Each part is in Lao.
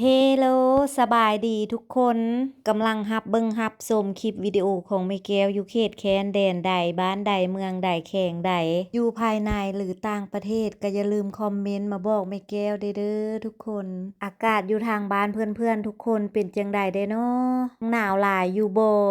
ເຮໂລ ສະບາຍດີທຸກຄົນ. ກຳລັງຮັບເບິ່ງຮັບຊົມຄລິບວິດີໂອຂອງແມ່ແກ້ວຢູ່ເຂດແຄນແດນໃດ, ບ້ານໃດ, ເມືອງໃດ, ແຂວງໃດ, ຢູ່ພາຍໃນ ຫຼື ຕ່າງປະເທດ ກໍຢ່າລືມຄອມເມັນມາບອກແມ່ແກ້ວແດ່ເດີທຸກຄົນ. ອາກາດຢູ່ທາງບ້ານເພື່ອນໆທຸກຄົນເປັນຈັ່ງໃດແດ່ນໍ? ໜາວຫຼາຍຢູ່ບໍ່?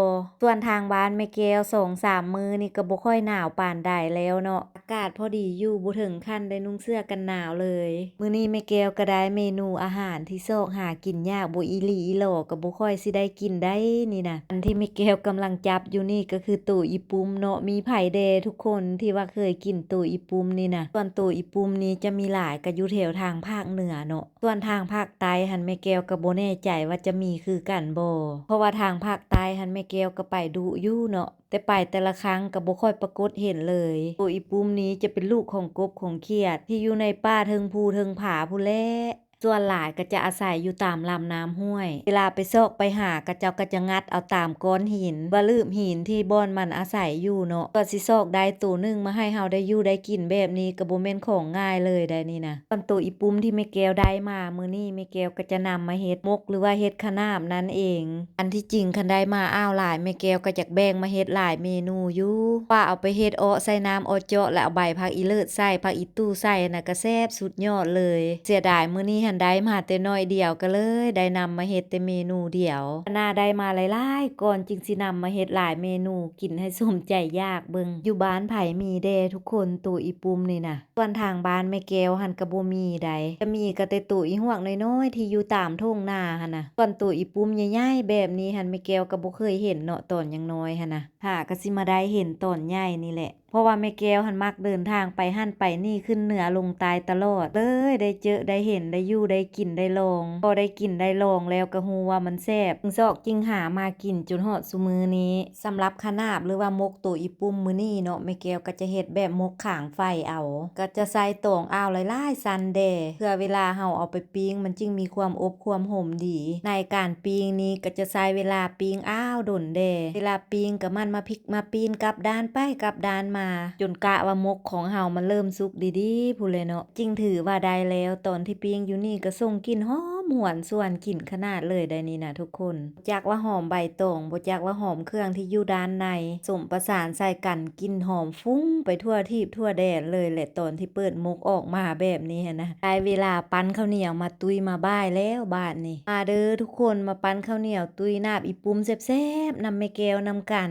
ສ່ວນທາງບ້ານແມ່ແກ້ວ ສອງສາມມື້ນີ້ກໍບໍ່ຄ່ອຍໜາວປານໃດແລ້ວເນາະ. ອາກາດພໍດີຢູ່ ບໍ່ເຖິງຂັ້ນໄດ້ນຸ່ງເສື້ອກັນໜາວເລີຍ. ມື້ນີ້ແມ່ແກ້ວກໍໄດ້ເມນູອາຫານທີ່ຊອກຫາກິນຍາກ ບໍ່ອີ່ຫຼີອີ່ຫຼໍກໍບໍ່ຄ່ອຍຊິໄດ້ກິນໄດ໋ນີ້ນະ. ອັນທີ່ແມ່ແກ້ວກຳລັງຈັບຢູ່ນີ້ກໍຄືໂຕອີ່ປຸ້ມເນາະ. ມີໃຜແດ່ທຸກຄົນທີ່ວ່າເຄີຍກິນໂຕອີ່ປຸ້ມນີ້ນະ? ສ່ວນໂຕອີ່ປຸ້ມນີ້ຈະມີຫຼາຍກໍຢູ່ແຖວທາງພາກເໜືອເນາະ. ສ່ວນທາງພາກໃຕ້ຫັ້ນແມ່ແກ້ວກໍບໍ່ແນ່ໃຈວ່າຈະມີຄືກັນບໍ່ ເພາະວ່າທາງພາກໃຕ້ຫັ້ນແມ່ແກ້ວກໍໄປດຸຢູ່ເນາະ. ແຕ່ໄປແຕ່ລະຄັ້ງກໍບໍ່ຄ່ອຍປາກົດເຫັນເລີຍ. ໂຕອີ່ປຸ້ມນີ້ຈະເປັນລູກຂອງກົບຂອງຂຽດ ທີ່ຢູ່ໃນປ່າເທິງພູເທິງຜາພຸ້ນແຫຼະ. ສ່ວນຫຼາຍກໍຈະອາໄສຢູ່ຕາມລຳນ້ຳຫ້ວຍ. ເວລາໄປຊອກໄປຫາ ເຂົາເຈົ້າກໍຈະງັດເອົາຕາມກ້ອນຫີນ ວ່າລືບຫີນທີ່ບ່ອນມັນອາໄສຢູ່ເນາະ. ກວ່າຊິຊອກໄດ້ໂຕໜຶ່ງມາໃຫ້ເຮົາໄດ້ຢູ່ໄດ້ກິນແບບນີ້ກໍບໍ່ແມ່ນຂອງງ່າຍເລີຍໄດ໋ນີ້ນະ. ສ່ວນໂຕອີ່ປຸ້ມທີ່ແມ່ແກ້ວໄດ້ມາມື້ນີ້ ແມ່ແກ້ວກໍຈະນຳມາເຮັດໝົກ ຫຼືວ່າເຮັດຂະໜາບນັ້ນເອງ. ອັນທີ່ຈິງຄັນໄດ້ມາອ່າວຫຼາຍ ແມ່ແກ້ວກໍຢາກແບ່ງມາເຮັດຫຼາຍເມນູຢູ່ ວ່າເອົາໄປເຮັດເອາະໃສ່ນ້ຳເອາະເຈາະ ແລ້ວເອົາໃບຜັກອີເລີດໃສ່ ຜັກອີຕູ້ໃສ່ນະ ກໍແຊບສຸດຍອດເລີຍ. ເສຍດາຍມື້ນີ້ຫັ້ນໄດ້ມາແຕ່ໜ້ອຍດຽວ ກໍເລີຍໄດ້ນຳມາເຮັດແຕ່ເມນູດຽວ. ໜ້າໄດ້ມາຫຼາຍໆກ່ອນຈຶ່ງຊິນຳມາເຮັດຫຼາຍເມນູກິນໃຫ້ສົມໃຈຢາກເບິ່ງ. ຢູ່ບ້ານໃຜມີແດ່ທຸກຄົນ ໂຕອີ່ປຸ້ມນີ້ນະ? ສ່ວນທາງບ້ານແມ່ແກ້ວຫັ້ນກໍບໍ່ມີໃດ໋ ຈະມີກໍແຕ່ໂຕອີ່ຫວກນ້ອຍໆທີ່ຢູ່ຕາມທົ່ງນາຫັ້ນນະ. ສ່ວນໂຕອີ່ປຸ້ມໃຫຍ່ໆແບບນີ້ຫັ້ນ ແມ່ແກ້ວກໍບໍ່ເຄີຍເຫັນເນາະ ຕອນຍັງນ້ອຍຫັ້ນນະ. ຫາກໍຊິມາໄດ້ເຫັນຕອນໃຫຍ່ນີ້ແຫຼະ ເພາະວ່າແມ່ແກ້ວຫັ້ນມັກເດີນທາງໄປຫັ້ນໄປນີ້ ຂຶ້ນເໜືອລົງໃຕ້ຕະຫຼອດ ເລີຍໄດ້ເຈີໄດ້ເຫັນ ໄດ້ຢູ່ໄດ້ກິນໄດ້ລອງ ພໍໄດ້ກິນໄດ້ລອງແລ້ວກໍຮູ້ວ່າມັນແຊບ ຈຶ່ງຊອກຈຶ່ງຫາມາກິນຈົນຮອດຊຸມື້ນີ້. ສຳລັບຂະໜາບ ຫຼືວ່າໝົກໂຕອີ່ປຸ້ມມື້ນີ້ເນາະ ແມ່ແກ້ວກໍຈະເຮັດແບບໝົກຂາງໄຟເອົາ ກໍຈະໃສ່ຕອງອ່າວຫຼາຍໆຊັ້ນແດ່ ເພື່ອເວລາເຮົາເອົາໄປປີ້ງ ມັນຈຶ່ງມີຄວາມອົບຄວາມຫົມດີ. ໃນການປີ້ງນີ້ກໍຈະໃຊ້ເວລາປີ້ງອ່າວດົນແດ່. ເວລາປີ້ງກໍໝັ່ນມາພິກມາປີ້ນກັບດ້ານໄປກັບດ້ານມາ ຈົນກະວ່າໝົກຂອງເຮົາມັນເລີ່ມສຸກດີໆພຸ້ນແຫຼະເນາະ ຈຶ່ງຖືວ່າໄດ້ແລ້ວ. ຕອນທີ່ປີ້ງຢູ່ນີ້ກໍສົ່ງກິ່ນຫອມຫວນຊວນກິ່ນຂະໜາດເລີຍໄດ໋ນີ້ນະທຸກຄົນ. ຈັກວ່າຫອມໃບຕອງ ບໍ່ຈັກວ່າຫອມເຄື່ອງທີ່ຢູ່ດ້ານໃນ ສົມປະສານໃສ່ກັນ ກິ່ນຫອມຟຸ້ງໄປທົ່ວທີບທົ່ວແດນເລີຍແຫຼະ ຕອນທີ່ເປີດໝົກອອກມາແບບນີ້ຫັ້ນນະ. ໄດ້ເວລາປັ້ນເຂົ້າໜຽວມາຕຸ້ຍມາບ່າຍແລ້ວບາດນີ້. ມາເດີທຸກຄົນ ມາປັ້ນເຂົ້າໜຽວຕຸ້ຍໜາບອີ່ປຸ້ມແຊບໆນຳແມ່ແກ້ວນຳກັນ.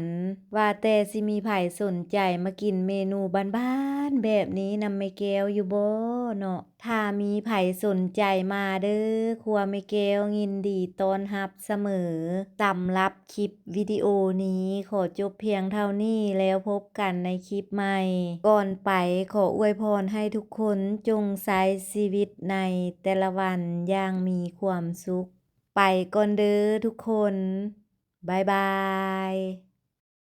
ວ່າແຕ່ຊິມີໃຜສົນໃຈມາກິນເມນູບ້ານໆແບບນີ້ນຳແມ່ແກ້ວຢູ່ບໍ່ເນາະ? ຖ້າມີໃຜສົນໃຈມາເດີ ຄົວແມ່ແກ້ວຍິນດີຕ້ອນຮັບສະເໝີ. ສຳລັບຄລິບວິດີໂອນີ້ຂໍຈົບພຽງເທົ່ານີ້ ແລ້ວພົບກັນໃນຄລິບໃໝ່. ກ່ອນໄປຂໍອວຍພອນໃຫ້ທຸກຄົນຈົ່ງໃຊ້ຊີວິດໃນແຕ່ລະວັນຢ່າງມີຄວາມສຸກ. ໄປກ່ອນເດີທຸກຄົນ. ບາຍບາຍ.